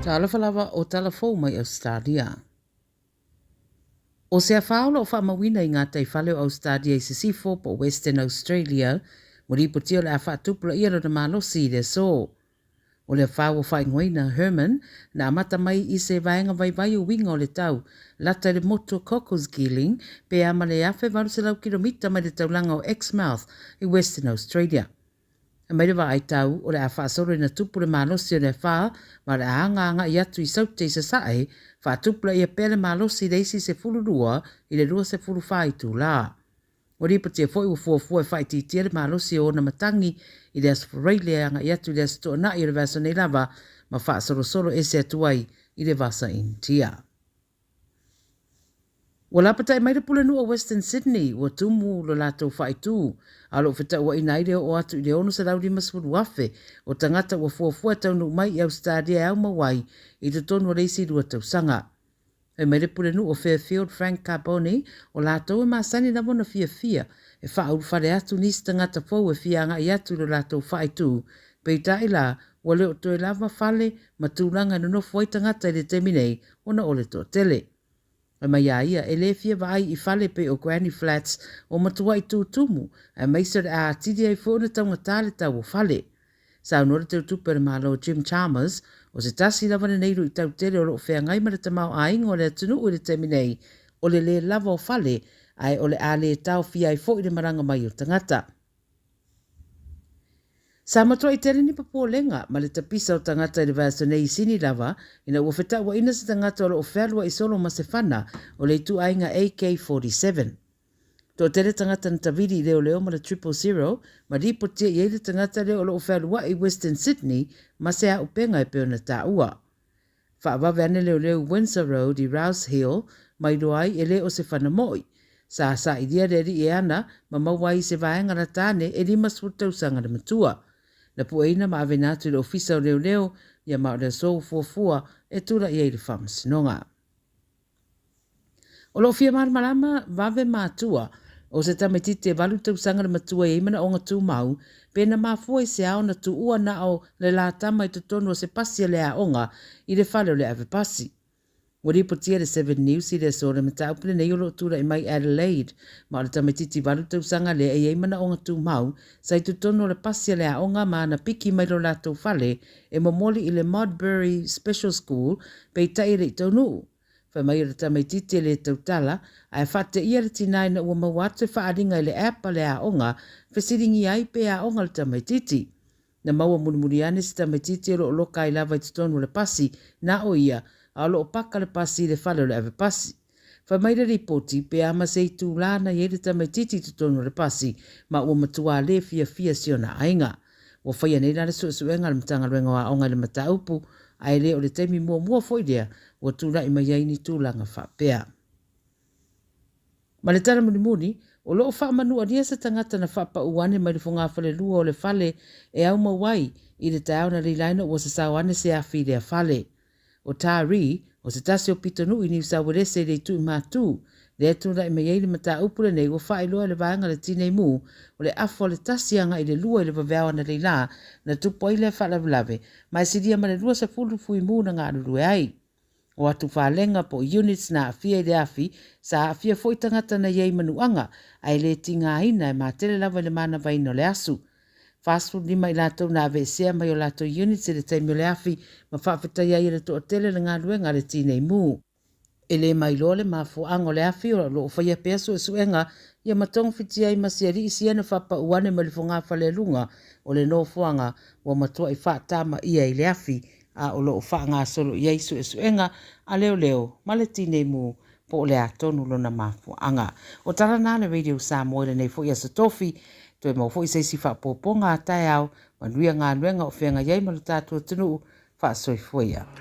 Talofa lava o tala fou mai Ausetalia. O se afa o lo o faamauina i gataifale o Ausetalia i Sisifo po o Western Australia, ua lipotia o le a faatupulaia lona malosi i le aso. O le afa ua faaigoaina Herman na amata mai i se vaega vaivai o uiga o le tau, lata i le motu o Cocos Keeling, pe a ma le 1,800 kilomita mai le taulaga o Exmouth i Western Australia. E mai le vaai tau, o le a faasolo ina tupu le malosi o le afa ma o le a aga agai atu i Saute i Sasae, faatupulaia pea le malosi i le isi 12 i le 24 itulā. Ua lipotia foi ua fuafua e faaitiitia le malosi o ona matagi i le Aso Faraile e agai atu i le Aso Toonai o le vaiaso nei lava ma faasolosolo ese atu ai i le Vasa Initia. Ua lapatai mai le Pulenuu o Western Sydney ua tumu lo latou faaitu, a o lo o fetauaina ai le oo atu i le 650,000 o tagata ua fuafua e taunuu mai i Ausetalia e aumau ai i totonu o le isi lua tausaga. Fai mai le Pulenuu o Fairfield Frank Carbone, o latou e masani lava ona fiafia e faaulufale atu nisi tagata fou e fia agai atu i lo latou faaitu, peitai la, ua le o toe lava fale ma tulaga e nonofo ai tagata i le taimi nei ona o le toatele. Fai mai a ia, e le fia vaai i fale pei o granny flats o matuai tutumu, aemaise o le a atili ai foi ona taugata le tau o fale. Saunoa le Teutupe o le Malo Jim Chalmers, o se tasi lava lenei luitau tele o lo o feagai ma le tamaoaiga o le atunuu i le taimi nei, o le lē lava o fale, ae o le a le taofia ai foi le malaga mai o tagata. Sa matuai tele ni popolega ma le tapisa o tagata i le vaiaso nei i Sini lava ina ua fetauaina se tagata o lo o fealuai solo ma se fana o le ituaiga AK-47. Toatele tagata na tavili i leoleo ma le Triple Zero ma lipotia i ai le tagata lea o lo o fealuai i Western Sydney ma se auupega e pei ona taua. Faavave ane leoleo i Windsor Road i Rouse Hill ma iloa ai e le o se fana mo'i. Sa sailia le alii e ana ma maua ai i se vaega lata ane e 50 tausaga le matua. Na pueina ma aveina atu i le ofisa o leoleo ia ma o le aso ua fuafua e tulai ai i le faamasinoga. O lo o fia malamalama vave matua o se tamaititi e valu tausaga le matua e i ai manaoga tumau, pe na mafua i se ao na tuua na o le la tama i totonu o se pasi a le aoga i le fale o le avepasi. Ua lipotia le Seven News i le aso le mataupu lenei o lo o tulai mai Adelaide, ma o le tamaititi valu tausaga lea e i ai manaoga tumau sa i totonu o le pasi a le aoga ma ana piki mai lo latou fale e momoli i le Modbury Special School, peitai e le i taunuu. Fai mai o le tamaititi e le tautala, ae faateia le tina ina ua maua atu se faaaliga i le app a le aoga, fesiligia ai pe aoga le tamaititi. Na maua mulimuli ane se tamaititi o lo o loka ai lava i totonu o le pasi, na o ia, a o lo o paka le pasi i le fale o le avepasi. Fai mai le lipoti, pe a ma se itulā na i ai le tamaititi i totonu o le pasi, ma ua matuā le fiafia si ona aiga. Ua faia nei la le suesuega a le Matagaluega o Aoga i le mataupu, ae le o le taimi muamua foi lea ua tulai mai ai ni tulaga faapea. Ma le tala mulimuli, o lo o faamanualia se tagata na faapau ane mai le fogafalelua o le fale e aumau ai i le taeao na leilaina ua sasao ane se afi i lea fale. O Taree, o se tasi o pitonuu i Niu Sauelese i le itu i Matu, lea e tulai mai ai le mataupu lenei ua faailoa e le vaega le Tinei Mu, o le afa o le tasi agai i le lua i le vaveao analeila na tupu ai lea faalavelave, ma e silia ma le 20 fuimu na galulue ai. O atu falega po o units na aafia i le afi, sa aafia foi tagata na i ai i manuaga, ae le tigaina e matele lava i le manavaina o le asu. 45 i latou na aveesea mai o latou units i le taimi o le afi ma faafetai ai e le toatele le galuega a le Tinei Mu. E le mailoa le mafuaaga o le afi o lo o faia pea suesuega ia ma togafiti ai ma si alii sia na faapau ane mai le fogafale luga o le nofoaga ua matuai faatamaia i le afi a o lo o faagasolo i ai suesuega a leoleo ma le Tinei Mu po o le a tonu lona mafuaaga. O tala na a le Radio Samoa i lenei foi Aso Tofi, toe maua foi se isi faaopoopoga a taeao, manuia galuega o feagai ai ma lo tatou atunuu, faasoifua ia.